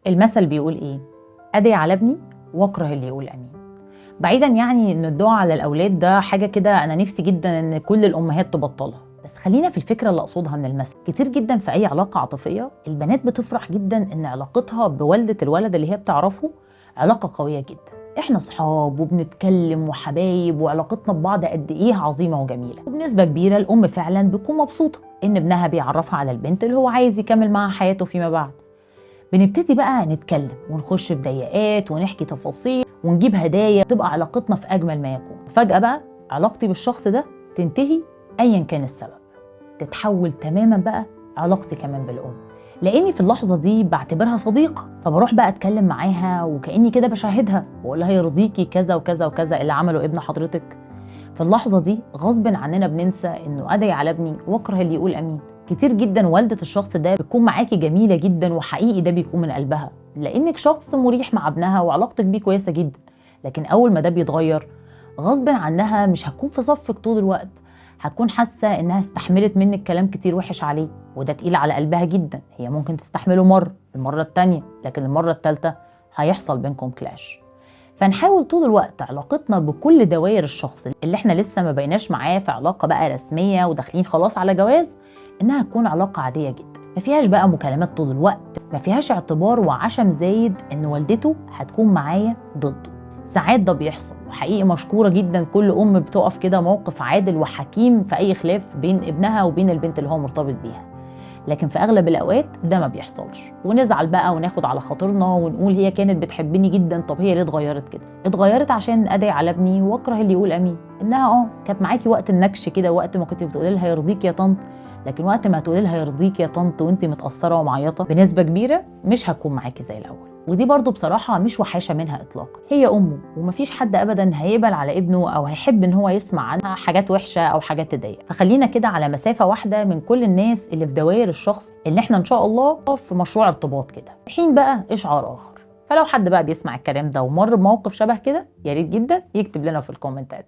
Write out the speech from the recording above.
المثل بيقول ايه؟ ادعي على ابني واكره اللي يقول امين. بعيدا يعني ان الدعاء على الاولاد ده حاجة كده انا نفسي جدا ان كل الامهات تبطلها، بس خلينا في الفكرة اللي اقصدها من المثل. كتير جدا في اي علاقة عاطفية البنات بتفرح جدا ان علاقتها بوالده الولد اللي هي بتعرفه علاقة قوية جدا، احنا اصحاب وبنتكلم وحبايب وعلاقتنا ببعض قد ايه عظيمة وجميلة. وبنسبة كبيرة الام فعلا بتكون مبسوطة ان ابنها بيعرفها على البنت اللي هو عايز يكمل معاها حياته فيما بعد. بنبتدي بقى نتكلم ونخش في ضيقات ونحكي تفاصيل ونجيب هدايا، تبقى علاقتنا في اجمل ما يكون. فجأة بقى علاقتي بالشخص ده تنتهي ايا كان السبب، تتحول تماما بقى علاقتي كمان بالام، لاني في اللحظة دي بعتبرها صديقه، فبروح بقى اتكلم معاها وكاني كده بشاهدها واقول لها يرضيكي كذا وكذا وكذا اللي عمله ابن حضرتك. في اللحظة دي غصب عننا بننسى انه ادعي على ابني واكره اللي يقول امين. كتير جدا والده الشخص ده بتكون معاكي جميلة جدا، وحقيقي ده بيكون من قلبها لانك شخص مريح مع ابنها وعلاقتك بيه كويسة جدا. لكن اول ما ده بيتغير غصب عنها مش هتكون في صفك طول الوقت، هتكون حاسه انها استحملت منك كلام كتير وحش عليه، وده تقيل على قلبها جدا. هي ممكن تستحمله مرة، المرة التانية، لكن المرة التالتة هيحصل بينكم كلاش. فنحاول طول الوقت علاقتنا بكل دوائر الشخص اللي احنا لسه ما بقيناش معاه في علاقة بقى رسمية وداخلين خلاص على جواز، انها تكون علاقة عادية جدا، ما فيهاش بقى مكالمات طول الوقت، ما فيهاش اعتبار وعشم زايد ان والدته هتكون معايا ضده. ساعات ده بيحصل، وحقيقي مشكورة جدا كل ام بتقف كده موقف عادل وحكيم في اي خلاف بين ابنها وبين البنت اللي هو مرتبط بيها. لكن في اغلب الاوقات ده ما بيحصلش، ونزعل بقى وناخد على خاطرنا ونقول هي كانت بتحبني جدا، طب هي ليه اتغيرت كده؟ اتغيرت عشان ادعي على ابني واكره اللي يقول امين. انها كانت معاكي وقت النكش كده، وقت ما كنت بتقولي لها يرضيك يا طنط، لكن وقت ما هتقولي لها يرضيك يا طنط وانت متاثرة ومعيطه بنسبة كبيرة مش هتكون معاكي زي الاول. ودي برضو بصراحة مش وحاشة منها إطلاقا، هي أمه ومفيش حد أبدا هيقبل على ابنه أو هيحب إن هو يسمع عنها حاجات وحشة أو حاجات تضايق. فخلينا كده على مسافة واحدة من كل الناس اللي في دوائر الشخص اللي احنا إن شاء الله في مشروع ارتباط كده. حين بقى إشعار آخر، فلو حد بقى بيسمع الكلام ده ومر بموقف شبه كده يا ريت جدا يكتب لنا في الكومنتات.